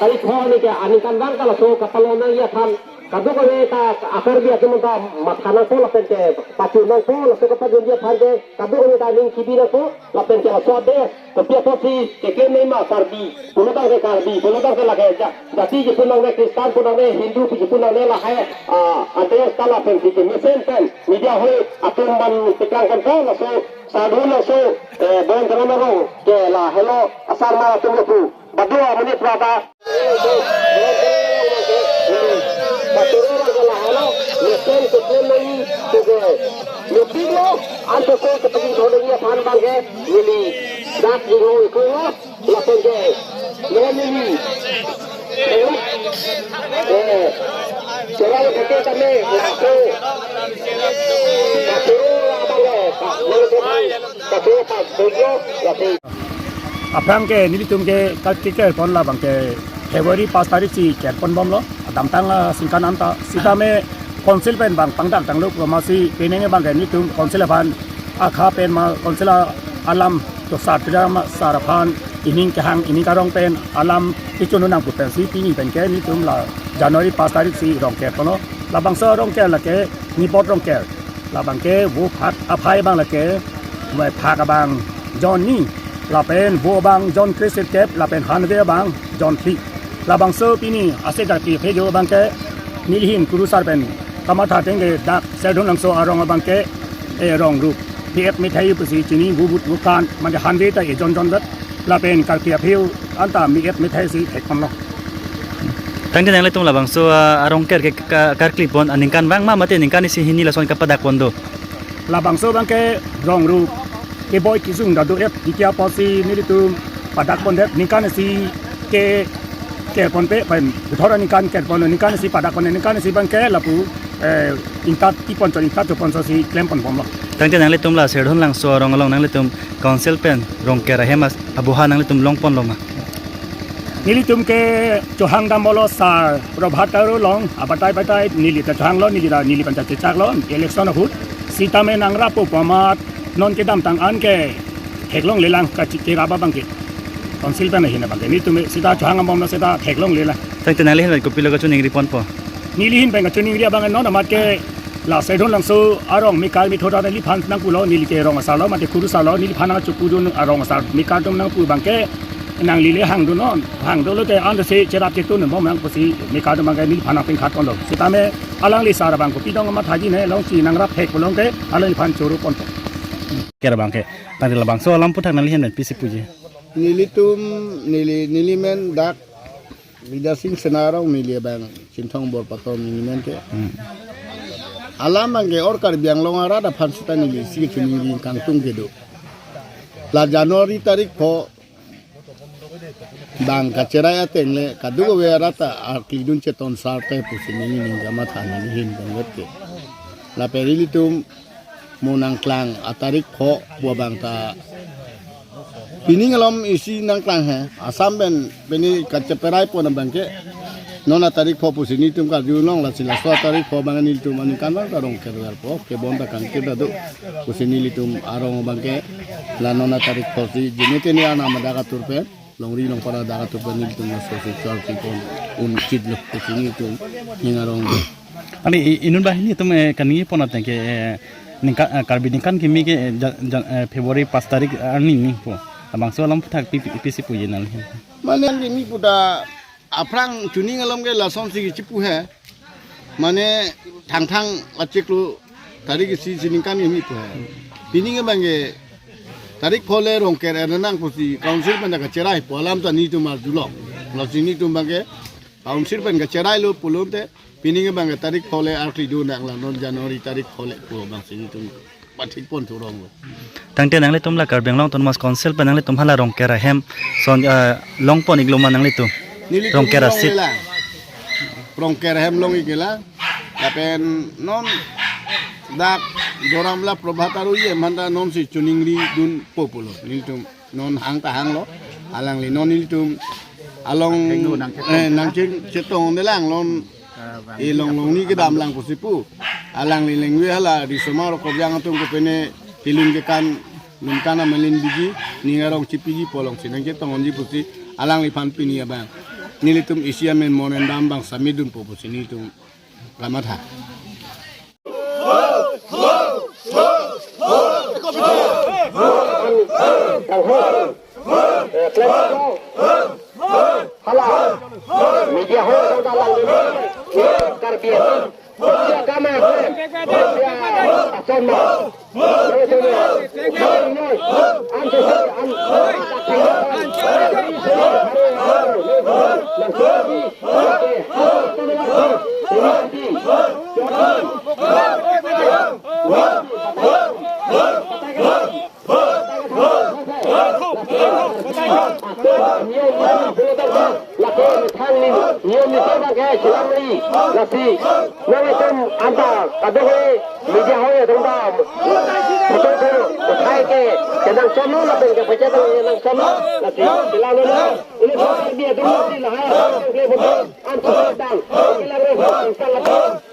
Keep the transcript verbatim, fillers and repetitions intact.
Kali kho ani ke aningkanvang ta laso kapalon nangji aphan kadokave ta a-Karbi atum ta matha nangpo lapen ke pachun nangpo, laso kapachunji aphan ke kadokave ta aning kebi nangpo lapen ke laso ade kopi apotsi keklem nangma Karbi, pulo tangte Karbi, pulo tangte lake ja-, jati kipu nangne, Kristan pu nangne, Hindu kipu nangne lahai, ah, ade ta lapensi kemesen pen media hoi atum ban tekrang kan ta laso sadu laso, eh, bon teron arong ke lahelo asar ma atum lapu. Badu amonit prada. Paturu abang ke lahelo, mesen keklem nangji, tuge. Mepik lo, anto ko kepagi thodeng aphan abang ke, neli dak jingho iklo, lapen ke, neli. Eh, eh, cerai keke kami, laso. Paturu abang ke, paturu abang, paturu abang, paturu abang. Aphrang ke nelitum ke kal-, keklem pon labang ke February pas tarik si klem pon bomlo. Adamtang, ah, singkan anta. Sitame council pen bang pangdak tanglo, amatsi penang abang ke nelitum council aphan akha pen ma council a-, alam to sar tida ma sar aphan ining kehang ining karong pen alam ichun nang pu pensi pini pen ke nelitum la January pas tarik si rong klem ponlo. Labangso rong klem lake nipot rong klem. Labang ke vo phak aphai abang lake, mai phak abang jon ni, lapen vo abang jon kre-sirkep, lapen hanve abang jon phli. Labangso pini ase karkli aphi jo abang ke nelihin kurusar pen kamatha ateng ke dak Serdon Langso arong abang ke, eh, rong rup. Bi et methai pusi chini vubut vukan mande hanve ta ejon jon dat. Lapen karkli aphi anta bi et methai si thek ponlo. Tangte nanglitum labangso, ah, arong klem ke ka-, karkli pon aningkanvang ma mate ningkan isi hini lason kapadak pon do? Labangso abang ke rong rup keboi kejung ta do-et, tiki apotsi nelitum padak pondet, ningkan isi ke klem ponpe, pen puthot aningkan klem pon, ningkan isi padak pon, ningkan isi abang ke lapu, eh, ingtat ti pon chon, ingtat cho pon so si klem pon bomlo. Tangte nanglitum la Serdon Langso arong along nanglitum council pen rong klem ahem as-, aboha nanglitum long ponlo ma? Nelitum ke chohang dam bomlo sar Prabhat Taro along, abatai batai neli ta chohanglo, neli ta neli pen ta chechaklo, election ahut. Sitame nangrap po pu amat non kedamtang an ke theklonglelang kachi-, kerap abang ke. Council pen ahin abang ke nelitum sita chohang dam bomlo sita theklonglelang. Tangte nanglihin kopilo kachiningri ponpo? Nelihin pen kachiningri abang non amat ke la Serdon Langso arong mekar methot neliphan nangpulo, neli ke rong asarlo mate kurusarlo, neliphan nangchepudun arong asar mekar atum nangpu abang ke nangli le hangdun non, hangdun lote anta si cherap chetun bom nang pusi mekar atum abang ke neliphan nangpingkhat ponlo. Sitame alangli sar abang kopi tong amathaji ne longsi nangrap thek pulo ke alangliphan choro ponpo. Klem abang ke, tangte labangso alam aputhak nanglihin pen pisi puji? Nelitum, neli, neli men dak Bidya Sing Sena arong, neli abang Chinthong Borpator neli men ke. Hmm. Alam abang ke or Karbi Anglong arat aphan sita neli isi chiningri kangtung kedo. La January tarik pho abang kacherai ateng le kadokave arat ta arklidun chetonsar te pusi neli ning kamatha nelihin bang ke. Lapen ilitum mo nangklang atarik pho pu abang ta pining alom isi nangklang he. Assam pen pini kacheperai pon abang ke non atarik pho pusi nelitum karjulong, lasi laso atarik pho abang nelitum aningkanvang ta rong klem po, kebon ta kangkir ta do pusi nelitum arong abang ke la non atarik pho si jine tene anam adak atur pen longri longpat adak atum pen nelitum laso si chor si pon un chit lo, pusi nelitum ning arong. Ani i-, inut banghini atum, eh, kaningje pon ateng ke, eh, ningkan, eh, Karbi ningkan kimi ke, eh, ja-, ja-, eh, February pas tarik arni ni po. Labangso alam aputhak pi-, pi-, pisi puji nanglihin? Mane kimi pu ta aphrang chuning alom ke lasonsi chipu he. Mane thangthang achiklo tarik isi si ningkan kimi pu he. Pining abang ke tarik pho le rong klem nang pusi council pen kacherai pu alam ta nelitum arjulong. Lasi nelitum abang ke council pen kacherai lo pulote pining abang ke tarik pho le arklidun nang la non January tarik pho le pu abang si nelitum pathik pon thurong lo. Tangte nanglitum la Karbi Anglong Autonomous Council pen nanglitum hala rong klem ahem son, eh, long pon iklo ma nanglitum? Nelitum rong klem long asit. Lela. Rong klem ahem long ik lela. Lapen non dak Doramla Prabhat Taro ahem aphan ta nonsi chiningri dun po pulo. Nelitum non hang ta hanglo. Alangli non nelitum along, eh, nangching chetong nelang lon. E long long ni kedam lang pusi pu. Alangli lengve hala risomar kobyang atum kopine kelun kekan, lun kan amalin biji, ning arong chipiji pu alongsi nangchetong unji pusi alangliphan pini abang. Nelitum isi amen mon endam bang sami dunpo pusi nelitum ramatha. Hala, media hall ko dalang ni, Karbi Anglong. Media kama, media ason ma. Lake methang ni niom ni tebak ke silang ri. Lasi nangtum anta kadokave media hall atum ta photo ko uthai ke kenang chomlo lapen ke pecah tang kenang chomlo. Lasi silang lo. Ini photo dia dulu di lahai. Anta tang. Silang ri. Silang ri.